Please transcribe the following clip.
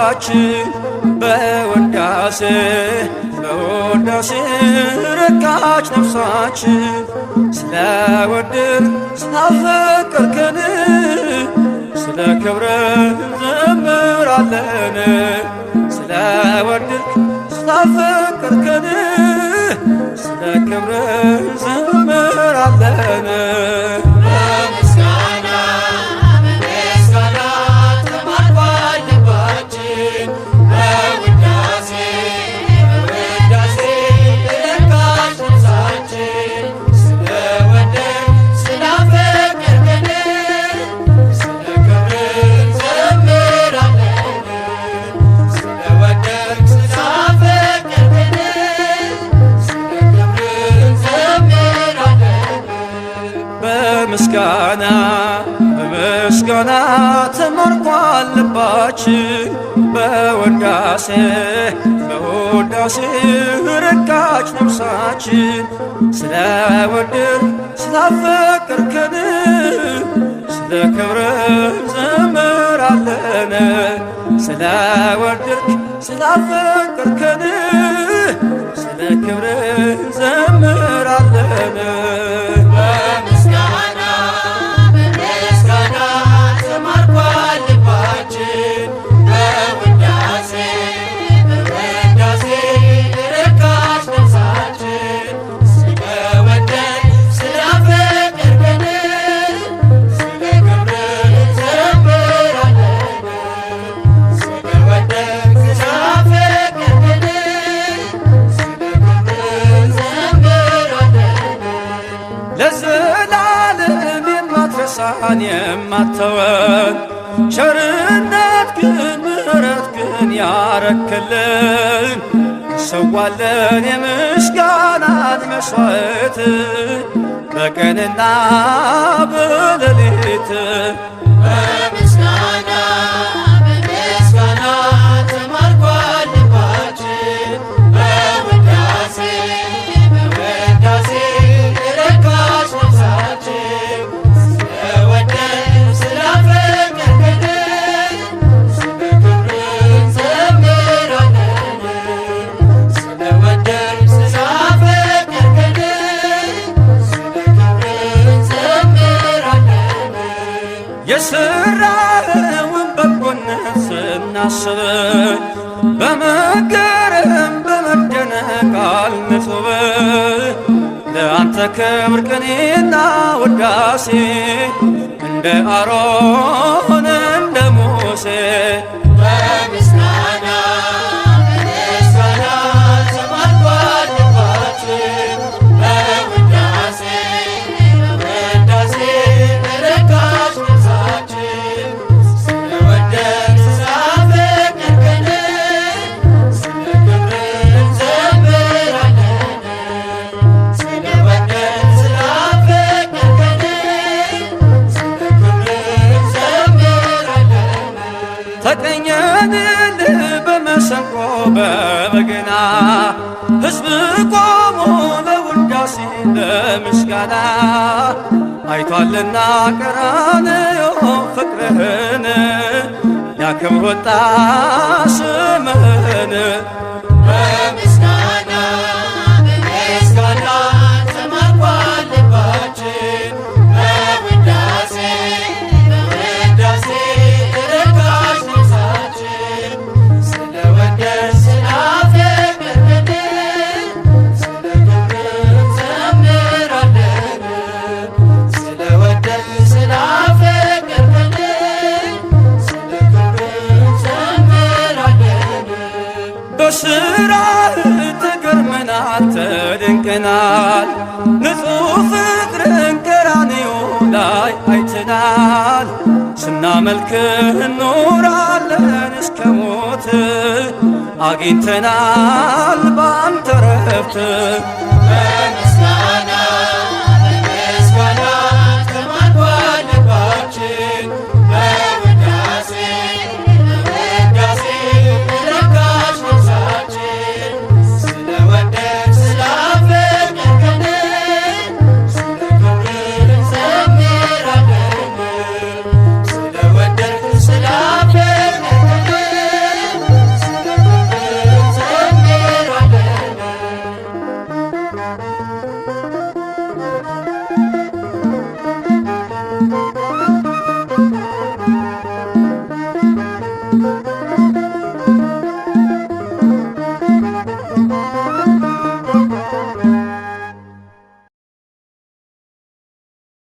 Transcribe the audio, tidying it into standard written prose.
ልባችን በውዳሴ በውዳሴ ረካች ነፍሳችን ስለወደድክ ስላፈቀርከን ስለ ክብርህ እንዘምራለን ስለወደድክ ስላፈቀርከን ስለ ክብርህ እንዘምራለን። በምስጋና በምስጋና ተማርኳል ልባችን በውዳሴ በውዳሴ ረካች ነፍሳችን ስለወደድክ ስላፈቀርከን ስለ ክብርህ እንዘምራለን ስለወደድክ ስላፈቀርከን ስለ ክብርህ እንዘምራለን። በምስጋና በምስጋና ተማርኳል ልባችን በውዳሴ በውዳሴ ረካች ነፍሳችን ስለወደድክ ስላፈቀርከን ስለ ክብርህ እንዘምራለን ስለወደድክ ስላፈቀርከን ስለ ክብርህ እንዘምራለን። በምስጋና በምስጋና ተማርኳል ልባችን በውዳሴ በውዳሴ ረካች ነፍሳችን ስለወደድክ ስላፈቀርከን ስለ ክብርህ እንዘምራለን ስለወደድክ ስላፈቀርከን ስለ ክብርህ እንዘምራለን። ለዘላለም የማትረሳን የማትተወን ቸርነት ግን ምሕረት ግን ያረክልን እንሰዋለን የምስጋናን መስዋዕት በቀንና በሌሊት። በምስጋና በምስጋና ተማርኳል ልባችን በውዳሴ በውዳሴ ረካች ነፍሳችን ስለወደድክ ስላፈቀርከን ስለ ክብርህ እንዘምራለን ስለወደድክ ስላፈቀርከን ስለ ክብርህ እንዘምራለን። የሥራኸውን በጎነት ስናስብ በመገረም በመደነቅ አልንጹብ ለአንተ ክብር ቅኔና ውዳሴ እንደ አሮን እንደ ሙሴ። በምስጋና በምስጋና ተማርኳል ልባችን በውዳሴ በውዳሴ ረካች ነፍሳችን ስለወደድክ ስላፈቀርከን ስለ ክብርህ እንዘምራለን ስለወደድክ ስላፈቀርከን ስለ ክብርህ እንዘምራለን። ተቀኘንልህ በመሰንቆ በበገና ሕዝብ ቆሞ ለውዳሴ ለምስጋና አይቷልና ቀራንዮ ፍቅርህን ሊያከብር ወጣ ስምህን። በምስጋና በምስጋና ተማርኳል ልባችን በውዳሴ በውዳሴ ረካች ነፍሳችን ስለወደድክ ስላፈቀርከን ስለ ክብርህ እንዘምራለን ስለወደድክ ስላፈቀርከን ስለ ክብርህ እንዘምራለን። በስራህ ተገርመናል ተደንቀናል ንጹሕ ፍቅርን ቀራንዮ ላይ አይተናል ስናመልክህ እንኖራለን እስከ ሞት አግኝተናል ባንተ ረፍት።